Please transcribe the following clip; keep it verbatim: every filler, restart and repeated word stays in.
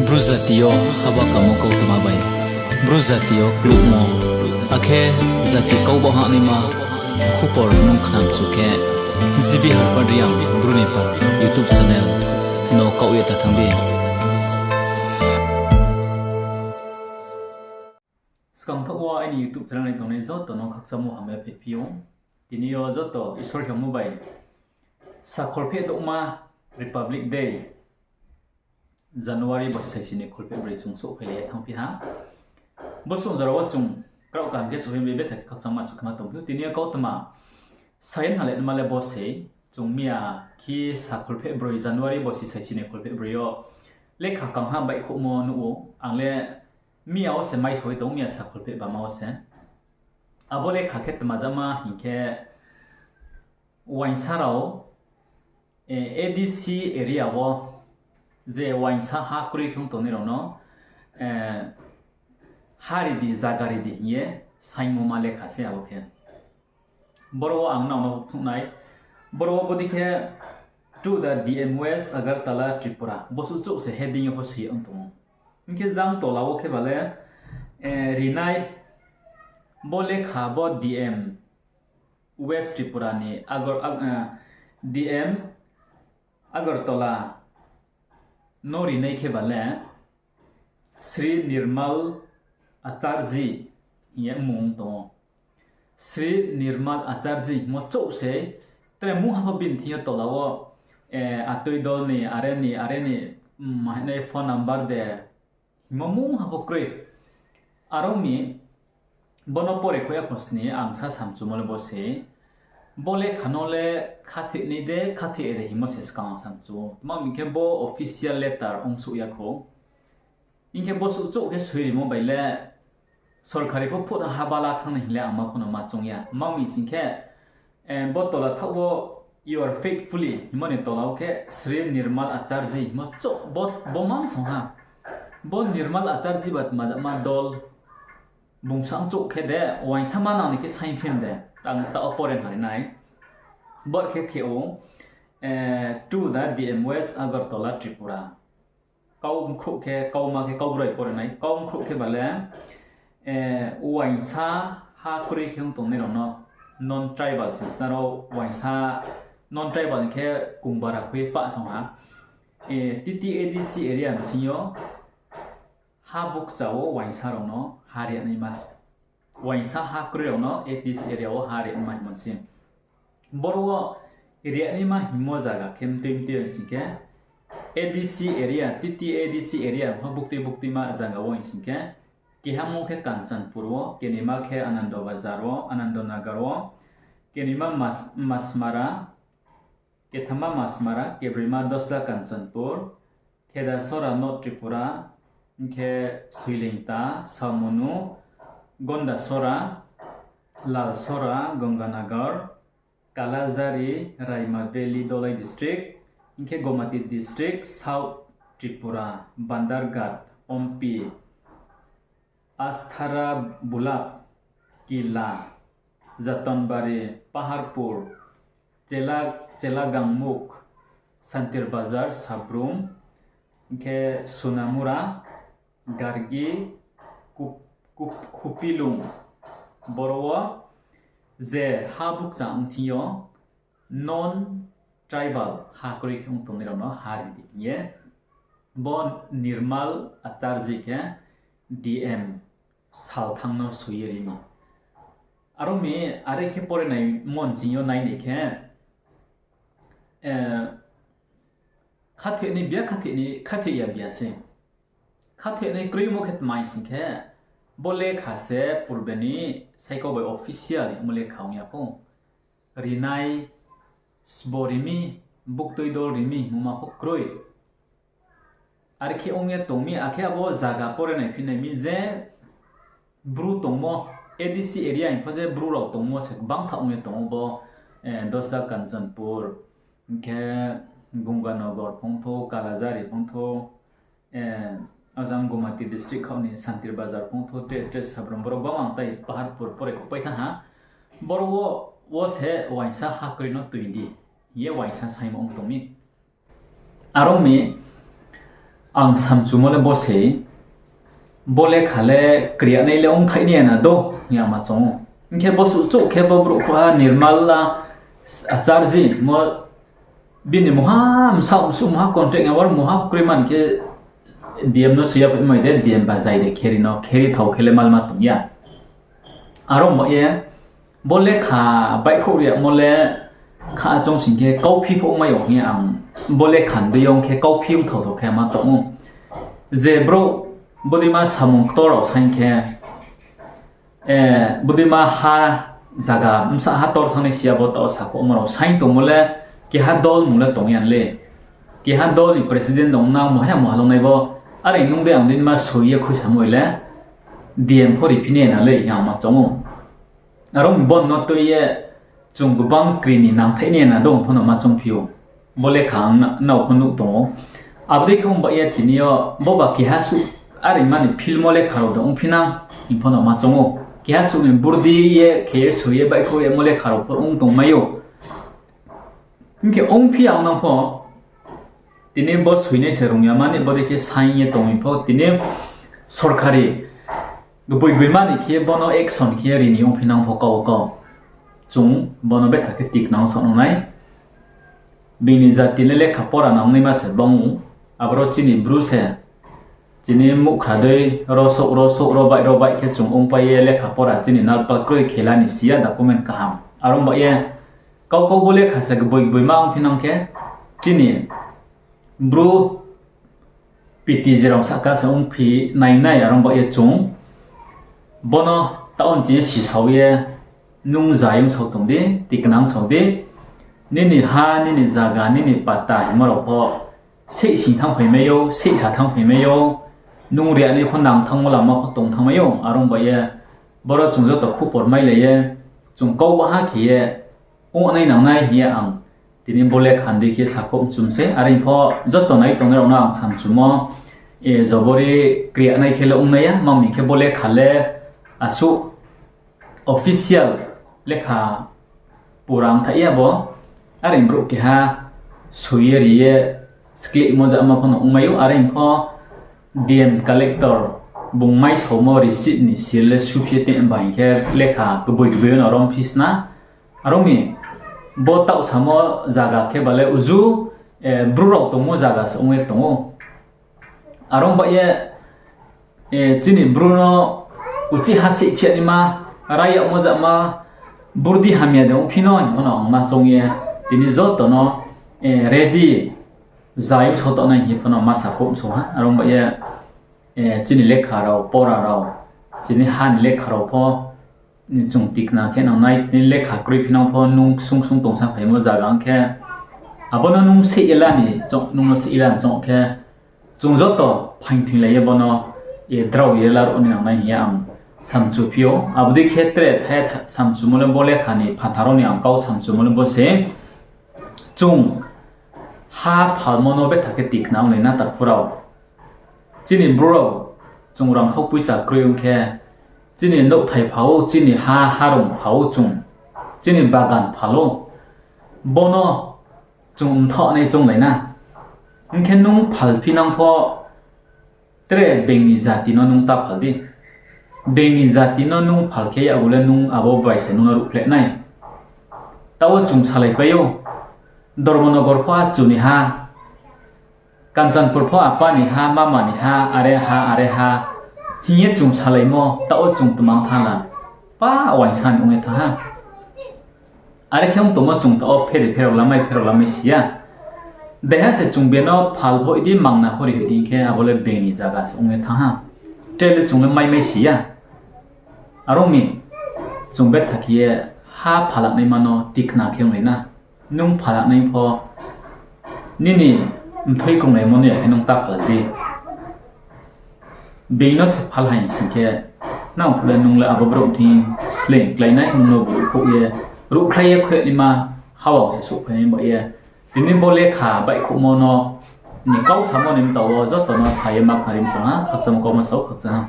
Bru jati yo haba kamo kautma bai, Bru jati yo klukmo, akhe jati kau ba hahnaima khupor nung khnamchu khe, G B Harpad Reang Bru ni pha YouTube channel no kaoh ye ta thanng di. Skang thaoh wo aini YouTube channel ni tongnai joto no khakchangmo hamya phaiphi ou. Tini yo joto Isor hingmo bai sakholpheh douhma Republic Day, January bosi saisi ni kholpheh broi chung souhphailai ye thanngphi ha. Bo song jora wo chung kraoh kaham khe souhphai bai betha khe khakchangma chu khe ma tongphi ou. Tini yo kautma saye ha le ma le bo sei, chung miya khe sakholpheh broi, January bosi saisi ni kholpheh broi yo lekha kangha baihkhouhmo nuh ou. Ang le miya wo se maisao ye tong, miya sakholpheh bama wo se. Abo lekha khe tma jama hing khe, uaingsa rao, eh, A D C area wo je uaingsa ha kroi khe ong tongnai rao no, eh, ha ri di, zaga ri di hing ye saingmo ma lekha se abo khe. Boro wo ang nrao no phnuh nai. Boro wo bodei khe, To the D M West Agartala Tripura. Bo suh chouh se heading yo pho soi ye ong tong ou. Hing khe jang tola wo khe ba le, eh, rinai, bo lekha bo D M West Tripura ni Agar-, Ag-, eh, D M Agartala no rinai khe ba le Sri Nirmal Acharji hing ye mmung tong ou. Sri Nirmal Acharji hingmo chouh se, tre mungha pho bini thing yo tola wo, eh, atoi dol ni, are ni, are ni, mm, ma hing nai phone number de, hingmo mungha pho kroi. Aro mi, bo no pore kho ya khosni ang sa samchumo le bo se. Bo lekha no le khathoinai de, khathoiya de hingmo se skang ang samchu ou. Tma hing khe bo official letter ongsouh ya khou. Hing khe bo suh chouh khe soi rimo bai le sorkari pho phut ha bala thanng nai hing le ang ma pho no ma choung ya. Tma hing sing khe, eh, bo tola thaoh wo, You are faithfully hingmo ni tola wo khe Sri Nirmal Acharji hingmo chouh bo, bo mang song ha. Bo Nirmal Acharji ba tma jama dol, bung sang chouh khe de, uaingsa manang ni khe saingphi de, ang taoh wo pore nari nai. Bo khe khe ou, eh, To the D M West Agartala Tripura. Kau mkhrouh khe, kauma khe, kau broi pore nai. Kau mkhrouh khe ba le, eh, uaingsa ha kroi khe ong tongnai rao no, non-tribal sing sna rao uaingsa, non-tribal hing khe kungbara khui ye pah song ha. Eh, T T A D C area bsing yo ha bukcha wo uaingsa rao no ha ri naima. Uaingsa ha kroi rao no A D C area wo ha ri naima hingmo sing. Boro wo ri naima hingmo zaga khe mtui mtui sing khe, A D C area, T T A D C area pho buktui buktuima zaga wo sing khe, keha mung khe Kanchanpur wo, kenima khe Anando Bazar wo, Anando Nagar wo, kenima Mas-, Masmara, kethama Masmara, kebroima Dosda Kanchanpur, Khedasora North Tripura, hing khe Soilengta, Saomonu, Gondasora, Lalsora, Ganganagar, Kalajari, Raima Valley, Dholai District, hing khe Gomati District, South Tripura, Bandarghat, Ompi, Asthara Bulap, Kila, Jatanbari, Paharpur, Chela-, Chelagangmukh, Santir Bazar, Sabrum, hing khe Sonamura, Gargi, Kup-, Kup-, Khupilung, boro wo je ha bukcha ong thing yo, non-tribal ha kroi khe ong tongnai rao no ha ri di hing ye, bo Nirmal Acharji khe D M salthang no soi ye ri no. Aro mi are khe pore nai mon ching yo nai ni khe, eh, khathoinai bia, khathoinai, khathoiya bia se. Khathoinai kroimo khe tma hing sing khe, bo lekha se purbe ni saikau bai official hingmo lekha ong ya khou. Rinai, sbo ri mi, buktui dol ri mi hingmo ma pho kroi. Are khe ong ye tong mi, akhe abo zaga pore nai phi nai mi je Bru tongmo, A D C area hing pho je Bru rao tongmo se gbangtha ong ye tong ou bo, eh, Dosda Kanchanpur, hing khe Ganganagar phongthou, Kalajari phongthou, eh, ajang Gomati district khaoh ni Santir Bazar phongthou, tre, tre Sabrum, boro gbangma tai Paharpur pore khupai thanng ha. Boro wo, wo se uaingsa ha kroi no tui di, hing ye uaingsa saimo ong tong mi. Aro mi, Ang samchumo le bo se, bo lekha le krianai le ongthaih ni ya na do hing ye ang ma choung ou. Hing khe bo suh chouh khe bo brouh pho ha Nirmala Acharjee mo, bini mungha bsaoh msuh mungha contract ya, aro mungha kroi man khe D M no soi ya phaimai de, D M ba zai de kheri no, kheri thao khe le malma tong ya. Aro ba ye, bo lekha baihkhouh ri yagmo le kha choung sing khe kauphi pho ongmai yo hing ye ang bo lekha ni deing yo khe kauphi ongthao thao khe ma tong ou. Je brouh bodeima samung ktor rao saing khe, bodeima ha zaga bsa ha tor thanngnai si ya bo taoh sakhouhmo rao saing tongmo le keha dol mung le tong ya le. Keha dol ni president ong nang mo ha mo halongnai bo. Are nung de ang deima soi ye khuisamoi le D M pho riphi ni ya na le hing ye ang ma choung ou. Aro bo no tui ye chung gbang kri ni nangthaih ni ya na do hing pho no ma choungphi ou. Bo lekha ang nrao pho nuh tong ou. Abo dei khe ong ba ye tini yo bo ba keha suh are mani film wo lekha rao de ongphi nang hing pho no ma choung ou. Keha suh ni burdi ye khe ye soi ye baihkhouh yagmo lekha rao pho ong tongmai ou. Hing khe ongphi ya ong nang pho, tini bo soinai se rung ya mani bodei khe saing ye tong mi pho, tini sorkari gboi gboi mani khe bo no action khe ri ni ongphi nang pho kau kau. Chung bo no betha khe tikna ong saoh nang nai. Bini jati le lekha pora nangnaima se bang ou, aboro chini Bru se, chini muhkhra dei ro souh ro souh ro baih ro baih khe chung ongpai ye lekha pora chini nalpa kroi khela ni si ya document kaham. Aro ba ye kau kau bo lekha se gboi gboi ma ongphi nang khe chini Bru piti jerao sahka se ongphi nai nai aro ba ye chung. Bo no taoh chini sisao ye nung zai ong sao tong di, tikna ong sao di. Nini ha, nini zaga, nini pata hingmo rao pho seih sing thanngphaimai ou, seihsa thanngphaimai ou, nung ri ani pho nang thanngmo lama pho tong thanngmai ou, aro ba ye boro chung joto khupor mailai ye, chung kau baha khe ye, ongnai nangnai hing ye ang tini bo lekha ni dei khe sakhouh mchum se, are pho joto nai tongnai rao no ang samchumo, jobori krianai khe le ongnai ya, ma mi khe bo lekha le asuh official lekha pura ongthaih ya bo, are brouh keha soi ye ri ye sklehmo jama pho no ongmai ou, are pho D M collector bung maisaomo receipt ni seal le suphi ye tei ba hing khe lekha gboi gboi no rom phi sna. Aro mi bo taoh samo zaga khe ba le uju, Bru rao tongmo zaga se ong ye tong ou. Aro ba ye, chini Bru no uchih ha seih phi ya naima, rai yagmo jama, burdi hamya de ongphi no hing pho no ang ma choung ye, tini joto no ready zai ong sao tongnai hing ye pho no ma sakhouh msong ha. Aro ba ye, chini lekha rao, pora rao, chini ha ni lekha rao pho chung tikna khe nangnai, tini lekha kroi phi nang pho nung ksung ksung tongsa phaimo zaga ong khe, abo no nung seih ye la ni, nung no seih ye la ni choung khe, chung joto phaing thoinglai ye bo no drao ye laruh ni nangnai hing ye ang samchu phi ou. Abo dei khe tre thai samchumo le bo lekha ni phathar wo ni ang kau samchumo le bo se, chung ha phalmo no betha khe tikna onglai na takhu rao. Chini Bru rao chung rangkhau poicha kroi ong khe, chini nouhthai phal ou, chini ha harung phal ou chung, chini bagan phal ou, bo no chung mthaoh nai chounglai na. Hing khe nung phalphi nang pho tre being ni jati no nung ta phal di. Being ni jati no nung phal khe yakgu le nung abo bai se nung no ruhphleh nai. Taoh wo chung salaipai ou, Dharmanagar pho achu ni ha, Kanchanpur pho apa ni ha, mama ni ha, are ha, are ha hing ye chung salaimo, taoh wo chung tmang thanng la, pa uaingsa ni ong ye thanng ha. Are khe ong tongmo chung taoh wo pherao pherao lamai, pherao lamai si ya. Daiha se chung be no phal hoih di, mangna hoih ri hoih di hing khe, abo le being ni zaga se ong ye thanng ha. Tre le chung le maimai si ya. Are ong mi, chung betha khe ye ha phalaknaima no tikna khe onglai na. Nung phalaknai pho, nini mthoi konglaimo no ya khe nung ta phal di. Being no se phal hai sing khe, nang phu le nung le abo brouh thing sleing klái nai, nung no bukhouh ye, ruhkhlai ye khuihnaima hawang se souhphai nai ba ye. Tini bo lekha baihkhouhmo no ni kau samo ni mta wo joto no sa ye ma khnari msong ha, khakchangmo kau ma sao, khakchang ha.